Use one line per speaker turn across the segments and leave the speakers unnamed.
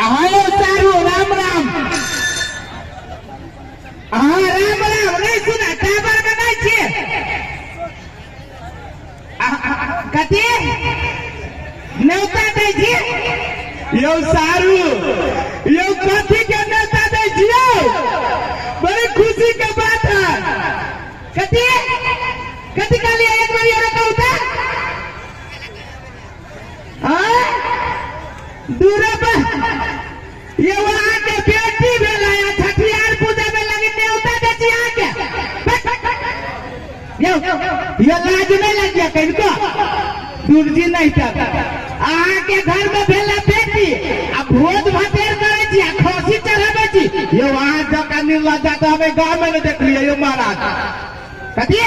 हाँ यौ सारू, राम राम। हाँ, राम राम। नहीं सुना, टावर में नहीं छियै। कथी न्योता दै छी यौ सारू? यौ, कथी के न्योता दै छी यौ? बड़ी खुशी के बात है। कथी कथी कहलियै? एक बार आरो कहू तऽ। आँय? दूर बा यौ, अहाँके बेटी भेलै आ छठियार पूजा में लगी न्योता दै छी अहाँके। यौ, ये लाज नहीं लगिया कनिको? दुर्जी नहीं तक अहाँके घर में भेला बेटी आ भोज भतेर करै छी आ खसी चढ़ाबै छी। यौ, अहाँ जकाँ निर्लज्जा तऽ हमे गाँव में नहीं देखलियै यौ महाराज। कथी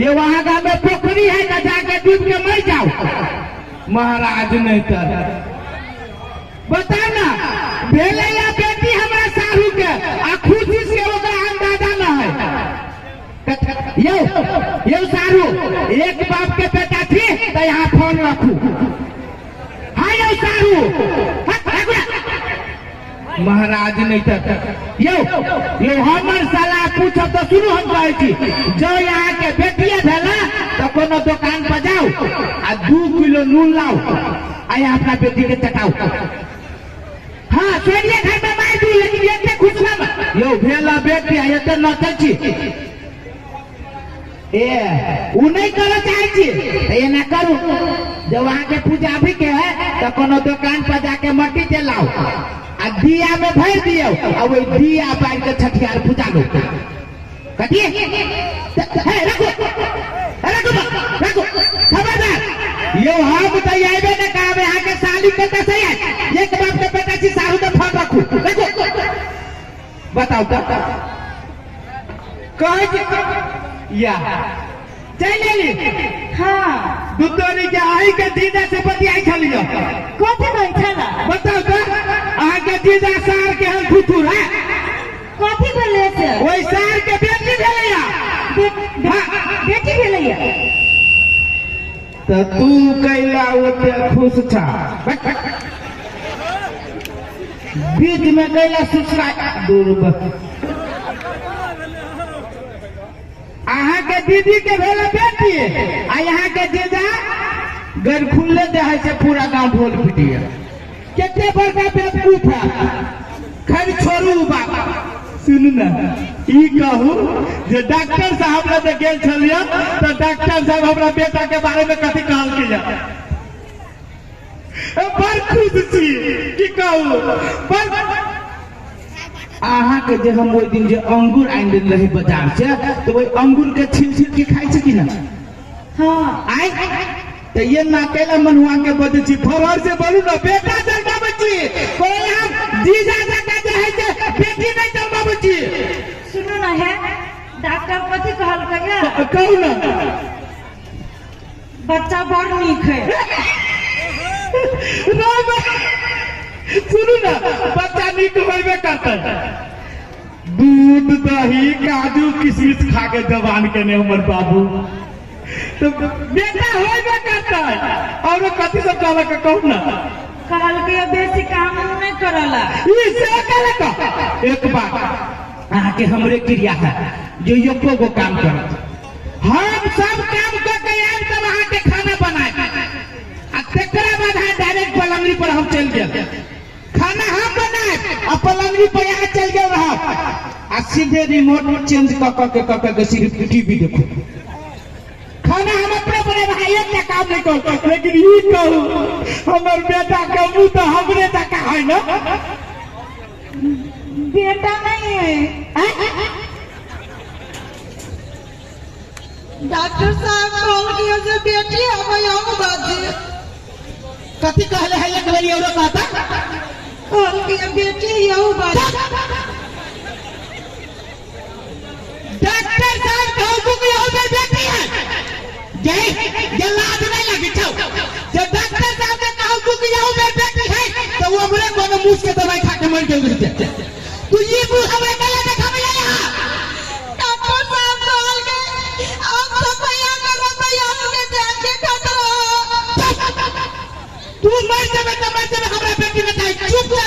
यौ, अहाँ गाँव में पोखरी है तऽ जाके डूब के मर जाओ महाराज। नहीं तर बताउ ना, भेलै या बेटी हमरा साहू के आ खुशी से ओकरा अंदाजा न है। यौ, यौ सारू, एक बाप के बेटा छी तऽ यहाँ फोन रखू। हाँ यौ सारू, राखू ना। महाराज नहीं तऽ यौ, यौ, हमर सलाह पूछब तऽ सुनू, हम कहै छी, जँ यहाँ के बेटिए भेला तऽ कोनो दोकान पर जाउ आ 2 किलो नून लाउ आ यहाँ अपना बेटी के चटाउ। हाँ, सोनिए घर में मार दू, लेकिन एते खुश ना यौ। भेला बेटी आ एते नचै छी, ए उ नहीं करऽ चाहै छी तऽ एना करू, जब अहाँके पूजा भी के है तऽ कोनो दोकान पर जाके मट्टी तेल लाउ आ दिया में भरि दियौ आ ओहि दिया बारि के छठियार पूजा लो। कथी हे, रखू रखू रखू, खबरदार। यौ, हम तऽ अयबे ने कहब अहाँके साली कतऽ से आयत? एक बाप के बेटा छी साहू तऽ फोन रखू, रखू। बताउ तऽ, कहै छी या चलि एली।
हाँ।
दुतोरी के अही के जीजा से बतियाइ छलियो।
कथी कहै छला?
बताउ तऽ, अहाँके जीजा सार केहन थुथुर है।
कथी भेलै से?
ओहि सार के बेटी भेलैया।
बेटी भेलैया?
तऽ तू कैला ओते खुश छा? बीच में कैला सुसरा दूर। अहाँके दीदी के भेल बेटी आ यहाँ के जीजा गड़ खुले दे है से पूरा गांव ढोल पिटिए। कते बड़का बेवकूफ है। खैर छोड़ू बात। सुनू ने, ई कहू जे डॉक्टर साहब लग जे गेल छलियै तऽ डॉक्टर साहब हमरा बेटा के बारे में कथी कहलकै? बड़ खुश छी, की कहू, बड़। अहाँके जे हम ओहि दिन जे अंगूर आनि देने रही बाजार से, तऽ ओहि अंगूर के छील छील के खाइ छै कि ना?
हाँ।
आइ तऽ ये ना कैला मनुआ के बजै छी? फरहर से बोलू ना। बेटा जन्माबै छी, कोई हम जीजा जकाँ जे है से बेटी नहि जन्माबै छी।
सुनू ना है, डॉक्टर कथी कहलकै?
कहू ना।
बच्चा बड़ नीक है।
राम, सुनू ना, बच्चा नीक होबे करतै। दूध दही काजू किशमिश खा के जवान केने हमर बाबू, तो बेटा होबे करतै। और कथी सब कहलक, कहू ना।
कहलकै बेसी काम नहि करला।
ई से कहलक? एक बात अहाँके हमरे क्रिया है जो एको गो काम करत। हम सब काम कऽ के आयब तब अहाँके खाना बनायब आ तेकरा बाद अहाँ डायरेक्ट पलंगरी पर हम चलि गेल। खाना हम बनायब आ पलंगरी पर अहाँ चलि गेल रहब आ सीधे रिमोट चेंज कऽ कऽ के कऽ के सिर्फ टीवी देखू। खाना हम अपने बनेब, अहाँ एकटा काम नहि कहू। लेकिन ई कहू, हमर बेटा के मुँह तऽ हमरे जकाँ है ना?
बेटा नहीं है।
डॉक्टर साहब कहलकै जे बेटी हबै हम बाजी।
कथी कहले है? एक बेरी औरो कहता।
कहलकै बेटी यहू बाजी।
डॉक्टर साहब कहू कि यहू बेर बेटी है? जय जे लाज नहीं लगी छौ जे डॉक्टर साहब के कहू कि यहू बेर बेटी है, तो वो हमरे कोनो मूस के दवाई खा के मर गेल रहते। तू ये मुंह हमरे कला देखावे यहाँ?
डॉक्टर साहब कहलकै आप सफैया करब तऽ आपके जान के खतरा।
तू मर जेबे तऽ मर जेबे, हमरा बेटी में चाही। चुप।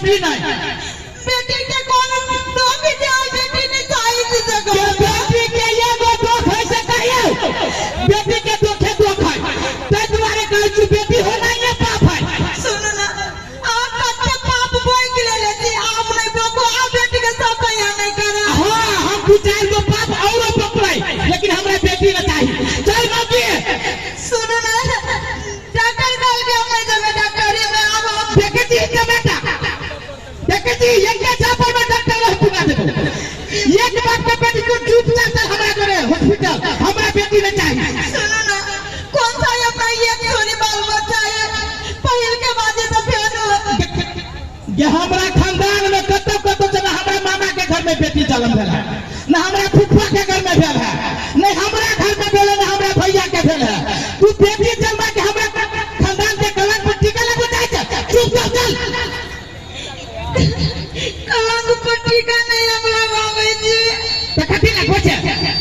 बेटी नहीं।
बेटी के कोनो दोख जे बेटी नहीं चाही से
के
कहू।
बेटी के एगो दोख है से कहियो, बेटी के दोखे दोख है, ताहि दुआरे कहै छी बेटी होना ही पाप है।
सुनू ना, आप कते पाप बोइक लेले छी, आप नहीं बोको, आप बेटी के सफैया नहीं करब।
हाँ, हम दू चारि गो पाप औरो बकबै, लेकिन हमरा बेटी न चाही। चल मौगी।
सुनू ना, डॉक्टर कहलकै हम नहीं जेबै डॉक्टरी में, आब हम
देखे छी के बेटा, देखे छी एक चापर में डॉक्टर रह पुगा देबो। एक बाप के बेटी को चुपचाप चल हमरा घरे हॉस्पिटल, हमरा बेटी न चाही।
सुनू ना, कौन सा अपना एक छोरी बाल बच्चा है, पहिल के बाद तो फेर
ये हमरा खानदान में कतौ कतौ से हमरा मामा के घर में बेटी जन्म भेल है, न हमरा फुफा के घर में भेल है, न हमरा घर में भेल है, न हमरा भैया के भेल है। तू बेटी जन्मा के हमरा खानदान के कलंक पर टीका लगबे चाहै छै? चुपचाप चल।
कलंक पर टीका नहीं हम लगाबै छी।
तऽ कथी लगबै छै,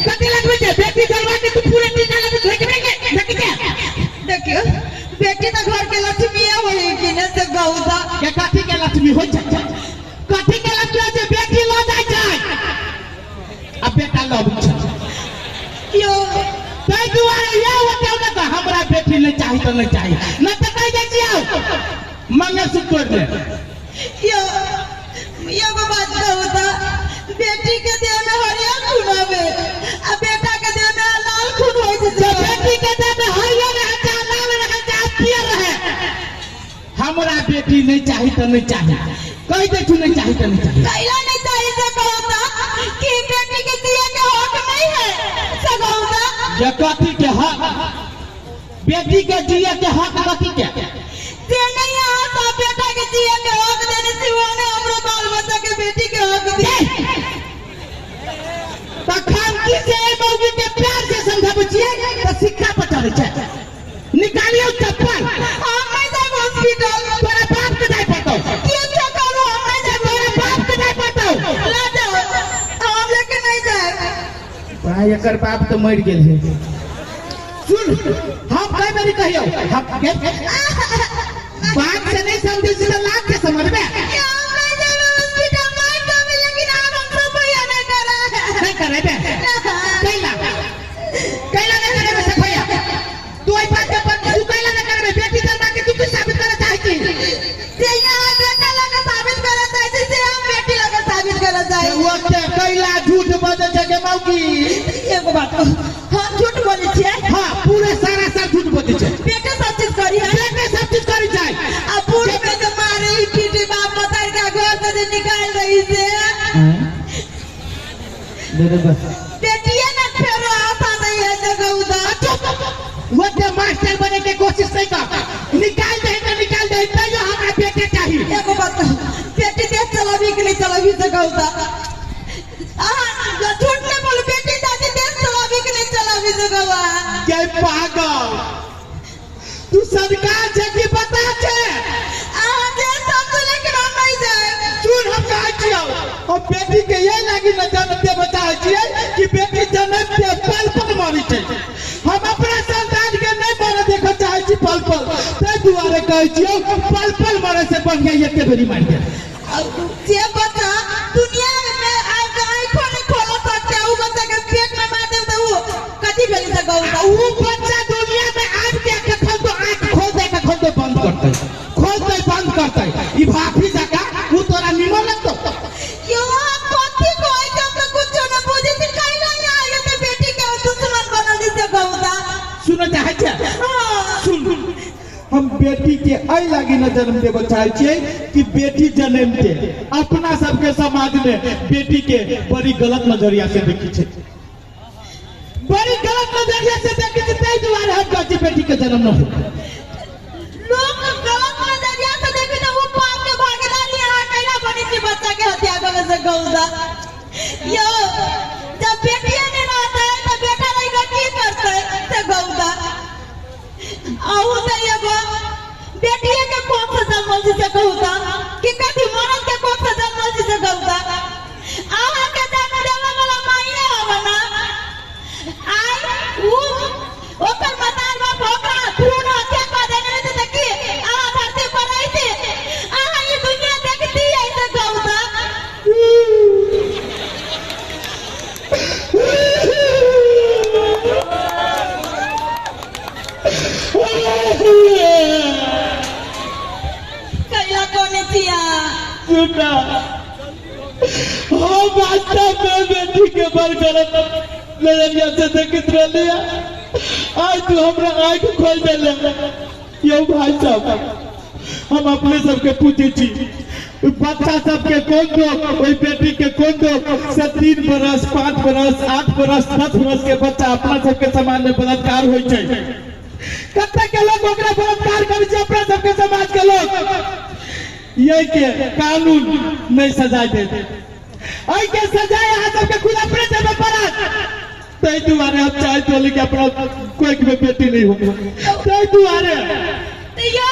कथी लगबै छै? बेटी जन्मा के तू पूरे टीका लगबै छै? देखबै के देखै छै?
देखियो, बेटी तो घर के लक्ष्मी होई कि ने से कहू त।
के कथी के लक्ष्मी होइ छै? कथी के लक्ष्मी होइ छै? बेटी लऽ जाइ छै आ बेटा लऽ अबै छै।
यो
ताहि दुआरे यह ओते ने तऽ हमरा बेटी नहि चाही तऽ नहि चाही, नहि तऽ कहि दै छियौ मंगलसूत्र तोड़ि दे।
यो एगो बात कहू त, बेटी के देह में हरियर खून आवे आ बेटा के देह में लाल खून होइ छै।
जे बेटी के देह में हरियर रहे चाहे लाल रहे चाहे पियर रहे, हमरा बेटी नहीं चाही तऽ नहीं चाही। कहि दै छी नहीं चाही तऽ नहीं चाही।
कैला नहीं चाही से कहू त कि बेटी के दिए के हक नहीं है से कहू त।
जे कथी के हक? बेटी के जिए के हक कथी के?
जे नहीं यहाँ सब बेटा के जिए के हक देने से वो ने हमरो बाल बच्चा के बेटी के हक दे।
तखन की से एहि मौगी के प्यार से समझाबै छियै तऽ सिक्का पर चढ़ै छै। निकालियौ चप्पल।
हम नहीं जाब हॉस्पिटल।
तोरा बाप के जाय पड़तौ।
के से कहू हम नहीं जाब?
तोरा बाप के जाय पड़तौ।
ला जाओ, हम लेके नहीं जाए।
भाई एकर बाप तऽ मरि गेल है। सुन, हम कई बेरी कहियौ, हम बाप से नहीं समझै छी तऽ लाख के समझबै।
हम नहीं जाब हॉस्पिटल, मार देबै, लेकिन आब हम सफैया नहीं करब।
नहीं करेबे? कैला कैला नहीं करेबे सफैया? तू एहि बात के पर तू कैला नहीं करेबे? बेटी जन्मा के तू की साबित करे चाहै छी?
जे यहाँ बेटा लगे साबित करे चाहै छी, से हम बेटी लगे साबित करे चाहै छी।
ओते कैला झूठ बजै छै के मौगी?
एगो बात कहू, हम झूठ बोलै छियै?
हाँ, पूरे सारा साल झूठ बजै छै।
बेटे सब चीज करी है।
बेटे सब चीज करी छै।
आ बूढ़ में जे मारे पीटी बाप बताई के घर से जे निकाल रही से बेटिए ना फेरो आशा नहीं है जगह उधर।
ओते मास्टर बने के कोशिश नहीं कर, निकाल दे तऽ निकाल दे, तैयो हमरा बेटे चाही।
एगो बात कहू, बेटी देश चलाबी कि नहीं चलाबी से कहू त? अहाँ झूठ नहीं बोलू, बेटी दादी देश चलाबी कि नहीं चलाबी से कहू?
के पागल, तू सरकार छै कि पता छै?
अहाँ जे समझू, लेकिन हम नहीं जाए।
सुन, हम कहै छियौ, हम बेटी के यही लागी न जन्म देबऽ चाहै छियै कि बेटी जन्म के पल पल मरै छै। हम अपना संतान के नहीं मरऽ देखऽ चाहै छी पल पल, ताहि दुआरे कहै छियौ पल पल मरै से बढ़िया एके बेरी मारि दे।
जे बच्चा दुनिया में आँखो नहीं खोल सकते, उ बच्चा के पेट में मार देब तऽ उ कथी भेलै से कहू त?
उ बच्चा दुनिया में आबि के कखन तो आँख खोल दे, कखन तो बंद करतै, खोलतै बंद करतै, ई भाफी जकाँ उ तोरा निमन लगतौ?
यो अहाँ कथी कहै छी, हम तऽ कुछो नहि बुझै छी। कैला यहाँ आइयो तऽ बेटी के दुश्मन बनल छी से कहू त?
सुनऽ चाहै छै?
हाँ।
सुन, हम बेटी के एहि लागी न जन्म देबऽ चाहै छियै कि बेटी जन्मते अपना सबके समाज में बेटी के बड़ी गलत नजरिया से देखै छै, बड़ी गलत नजरिया से देखै छै, ताहि दुआरे हम कहै छियै बेटी के जन्म न हो।
लोग गलत नजरिया से देखी तो वो पाप के भागीदारी यहाँ कैला बनी छी बच्चा के हत्या करे से कहू त? यो जब बेटिए नहीं रहता है तो बेटा रह के की करते से कहू त? अहू तऽ एगो बेटिए के कोख से जन्मल छी से कहू त, कि कथी मरद के कोख से जन्मल छी से कहू त? अहाँ के जन्म देबऽ वाला माइए हब ना। आइ उ ओकर मतार बाप ओकरा भ्रूण हत्या कऽ देने रहतै तऽ की अहाँ धरती पर रहिती? अहाँ ई दुनिया देखतियै?
सुना हम वास्तव में बेटी के बड़ गलत नजरिया से देखत रहली। आज तू हमरा आँख खोल देले। यौ भाई साहब, हम अपने सबके पूछे छी, बच्चा सबके कोन दोष, ओहि बेटी के कोन दोष से 3 बरस 5 बरस 8 बरस 10 बरस के बच्चा अपना सबके समाज में बलात्कार होइ छै। कते के लोग ओकरा बलात्कार करै छै? अपना सबके समाज के लोग। यही के कानून नहीं सजा देत, एहि के सजाय अहाँ सबके खुद अपने देबे पड़त। ताहि दुआरे हम चाहैत रहली कि अपना कोई के बेटी नहीं हो, ताहि दुआरे।
तो यौ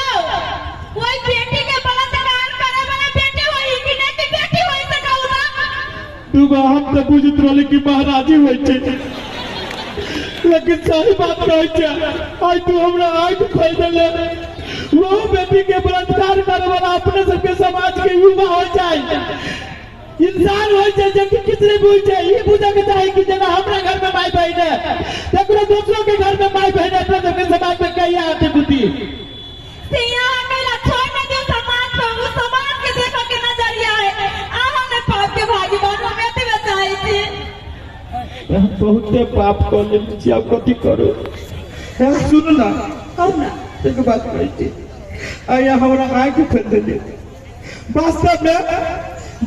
कोई बेटी के बलात्कार करे वाला बेटी होई कि नहीं कि बेटी होई से कहू ना?
दूगो हम तो बुझैत रहली कि महाराजी होइ छै, लेकिन सही बात कहै छै, आइ तू हमरा आँखि खोलि देले। वो बेटी के बलात्कार करे वाला अपने सबके समाज के युवा हो जाए, इंसान हो जाए, जबकि किसी नहीं बुझ जाए। ये बुझे के चाही कि जेना हमरा घर में माई बहन है, तकरो दूसरों के घर में माई बहन है। अपने सबके समाज में कहिया आते बुद्धि
से यहाँ कैला छोड़ न दियो समाज को, वो समाज के देखो के नजरिया है। अहाँ ने पाप के भागीदार, हम एतबे चाहै छी।
बहुते पाप कर लेने छी, आब कथी करू? सुन ना,
कहू ना।
एक बात कहै छी, आया हमरा आँखि खोलि देलियै। वास्तव में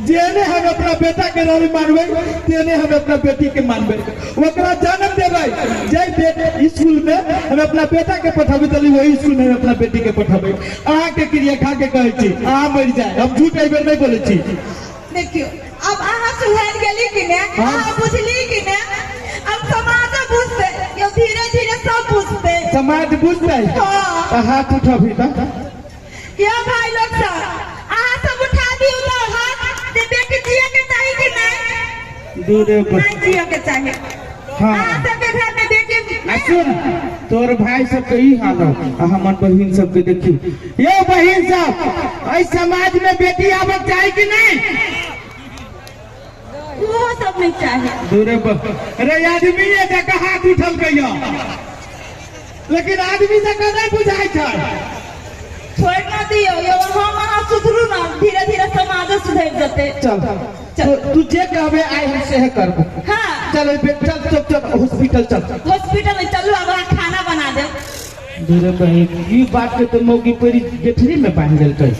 जेने हम अपना बेटा के रवि मानबै, तेने हम अपना बेटी के मानबै, ओकरा जन्म देबै। जे बेटे स्कूल में हम अपना बेटा के पठाबै तली, वही स्कूल में हम अपना बेटी के पठाबै। अहाँ के क्रिया खा के कहै छी, अहाँ मरि जाए, हम झूठ एहि बेर नहीं बोलै छी।
देखियो, अब अहाँ सुधरि गेली कि ने?
हाँ।
अहाँ बुझली कि ने? अब समाज बुझते यो, धीरे धीरे सब बुझते।
समाज बुझतै?
हाँ।
तऽ हाथ उठबही तऽ।
यो भाई लोग सब, अहाँ सब उठा दियो तो हाथ जे बेटी जिए के चाही कि नहीं?
दूरे।
नहीं जिए के चाही?
हाँ।
अहाँ सबके घर में बेटी?
आ सुन, तोर भाई सबके ई हाल है, आ हमर बहिन सबके देखी। यो बहिन सब, एहि समाज में बेटी आबक चाही कि नहीं?
वो सब नहीं चाहे।
दूरे। अरे आदमी जका हाथ उठल गया, लेकिन आदमी जका नहीं बुझाइ छै।
छोड़ ना दियो यो, हम अहाँ सुधरू ना, धीरे धीरे समाज सुधरि जेतै।
चल चल, तू जे कहबे आइ हम सेहे करबो।
हाँ।
चल चल चल चल, हॉस्पिटल चल।
हॉस्पिटल में चलू, अब अहाँ खाना बना देब।
दूरे बहिन, ई बात के तो मौगी परी गेठरी में बांध देलकै।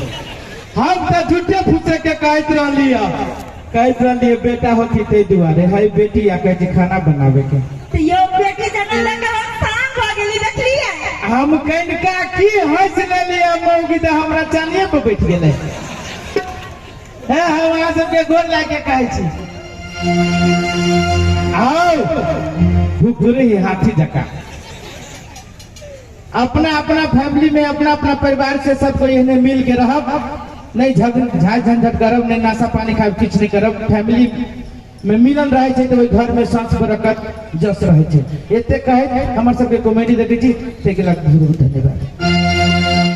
हम तऽ झूठे फूसे के कहैत रहली है, कहैत रहली है बेटा होती ताहि दुआरे है बेटी, आ कहै छै खाना बनावे के।
तो यो बेटी जनम लेके हम शांत भऽ गेली, देखलियै?
हम कनिका की हंस लेलियै, मौगी तऽ हमरा चानिये पर बैठ गेलै। हे, हम अहाँ सबके गोर लाग के कहै छी, आओ भुखुरे ही हाथी जकाँ अपना अपना फैमिली में अपना अपना परिवार से सब कोई एहने मिल के रहब, नहीं झाइ झंझट करब, नहीं नाशा पानी खाब, किछु नहीं करब। फैमिली में मिलन रहै छै तऽ ओहि घर में साँस बरकत जस रहै छै। एते कहैत हमर सबके कॉमेडी देखै छी, ताहिके लेल बहुत बहुत धन्यवाद।